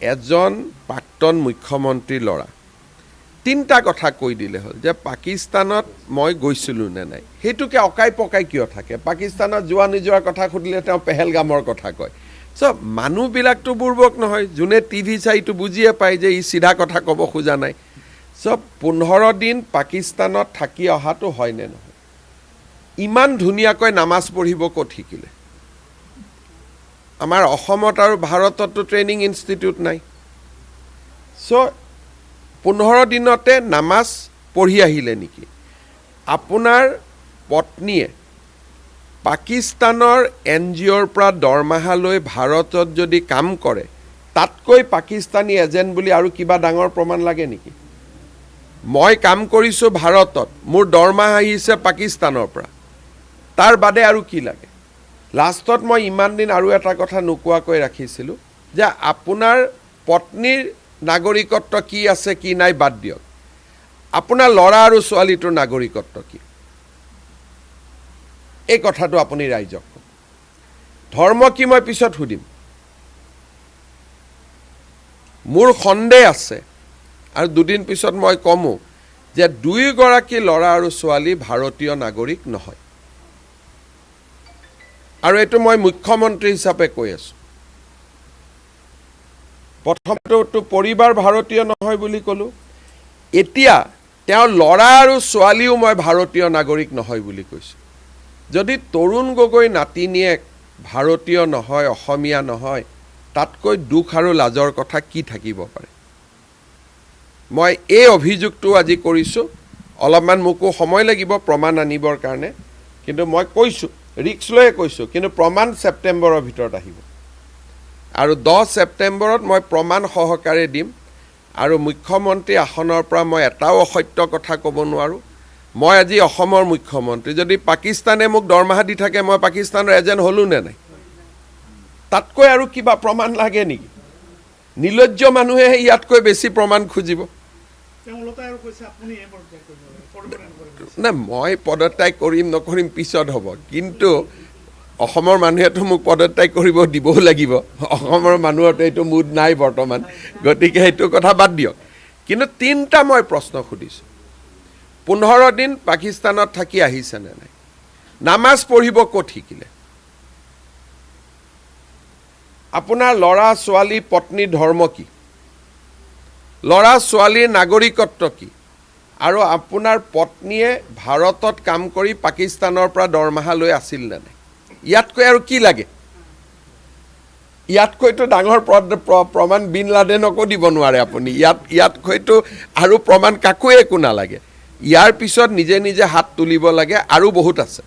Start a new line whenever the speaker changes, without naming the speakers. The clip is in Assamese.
এজন প্ৰাক্তন মুখ্যমন্ত্ৰীৰ ল'ৰা, তিনিটা কথা কৈ দিলে হ'ল যে পাকিস্তানত মই গৈছিলোঁ নে নাই। সেইটোকে অকাই পকাই কিয় থাকে? পাকিস্তানত যোৱা নোযোৱাৰ কথা সুধিলে তেওঁ পেহেলগামৰ কথা কয়। চ' মানুহবিলাকতো বুৰ্বক নহয়, যোনে টিভি চাই এইটো বুজিয়ে পায় যে ই চিধা কথা ক'ব খোজা নাই। চ' 15 দিন পাকিস্তানত থাকি অহাটো হয় নে নহয়? ইমান ধুনীয়াকৈ নামাজ পঢ়িব ক'ত শিকিলে? আমাৰ অসমত আৰু ভাৰততো ট্ৰেইনিং ইনষ্টিটিউট নাই। চ' 15 দিনতে নামাজ পঢ়ি আহিলে নেকি? আপোনাৰ পত্নীয়ে পাকিস্তানৰ এন জি অ'ৰ পৰা দৰমহা লৈ ভাৰতত যদি কাম কৰে, তাতকৈ পাকিস্তানী এজেণ্ট বুলি আৰু কিবা ডাঙৰ প্ৰমাণ লাগে নেকি? মই কাম কৰিছোঁ ভাৰতত, মোৰ দৰমহা আহিছে পাকিস্তানৰ পৰা, তাৰ বাদে আৰু কি লাগে? লাষ্টত মই ইমান দিন আৰু এটা কথা নোকোৱাকৈ ৰাখিছিলোঁ যে আপোনাৰ পত্নীৰ নাগৰিকত্ব কি আছে কি নাই বাদ দিয়ক, আপোনাৰ ল'ৰা আৰু ছোৱালীটোৰ নাগৰিকত্ব কি, এই কথাটো আপুনি ৰাইজক কওক। ধৰ্ম কি মই পিছত সুধিম। মোৰ সন্দেহ আছে আৰু দুদিন পিছত মই কমো যে দুয়োগৰাকী ল'ৰা আৰু ছোৱালী ভাৰতীয় নাগৰিক নহয়, আৰু এইটো মই মুখ্যমন্ত্ৰী হিচাপে কৈ আছোঁ। প্ৰথমটো পৰিবাৰ ভাৰতীয় নহয় বুলি ক'লোঁ, এতিয়া তেওঁৰ ল'ৰা আৰু ছোৱালীও মই ভাৰতীয় নাগৰিক নহয় বুলি কৈছোঁ। যদি তৰুণ গগৈ নাতিনীয়েক ভাৰতীয় নহয়, অসমীয়া নহয়, তাতকৈ দুখ আৰু লাজৰ কথা কি থাকিব পাৰে? মই এই অভিযোগটো আজি কৰিছোঁ। অলপমান মোকো সময় লাগিব প্ৰমাণ আনিবৰ কাৰণে, কিন্তু মই কৈছোঁ, ৰিস্ক লৈয়ে কৈছোঁ, কিন্তু প্ৰমাণ ছেপ্টেম্বৰৰ ভিতৰত আহিব। আৰু 10 ছেপ্টেম্বৰত মই প্ৰমাণ সহকাৰে দিম। আৰু মুখ্যমন্ত্ৰী আসনৰ পৰা মই এটাও অসত্য কথা ক'ব নোৱাৰোঁ। মই আজি অসমৰ মুখ্যমন্ত্ৰী, যদি পাকিস্তানে মোক দৰমহা দি থাকে, মই পাকিস্তানৰ এজেণ্ট হ'লো নে নাই? তাতকৈ আৰু কিবা প্ৰমাণ লাগে নেকি? নিৰ্লজ্জ মানুহে ইয়াতকৈ বেছি প্ৰমাণ খুজিব। নাই, মই পদত্যাগ কৰিম নকৰিম পিছত হ'ব, কিন্তু অসমৰ মানুহেতো মোক পদত্যাগ কৰিব দিবও লাগিব। অসমৰ মানুহৰতো এইটো মুড নাই বৰ্তমান, গতিকে সেইটো কথা বাদ দিয়ক। কিন্তু তিনিটা মই প্ৰশ্ন সুধিছোঁ। 15 দিন পাকিস্তানত থাকি আহিছেনে নাই? নামাজ পঢ়িব ক'ত শিকিলে? আপোনাৰ ল'ৰা ছোৱালী পত্নীৰ ধৰ্ম কি? ল'ৰা ছোৱালীৰ নাগৰিকত্ব কি? আৰু আপোনাৰ পত্নীয়ে ভাৰতত কাম কৰি পাকিস্তানৰ পৰা দৰমহা লৈ আছিল নে নাই? ইয়াতকৈ আৰু কি লাগে? ইয়াতকৈতো ডাঙৰ প্ৰমাণ বিন লাডেনকো দিব নোৱাৰে আপুনি। ইয়াতকৈতো আৰু প্ৰমাণ কাকোৱে একো নালাগে। ইয়াৰ পিছত নিজে নিজে হাত তুলিব লাগে, আৰু বহুত আছে।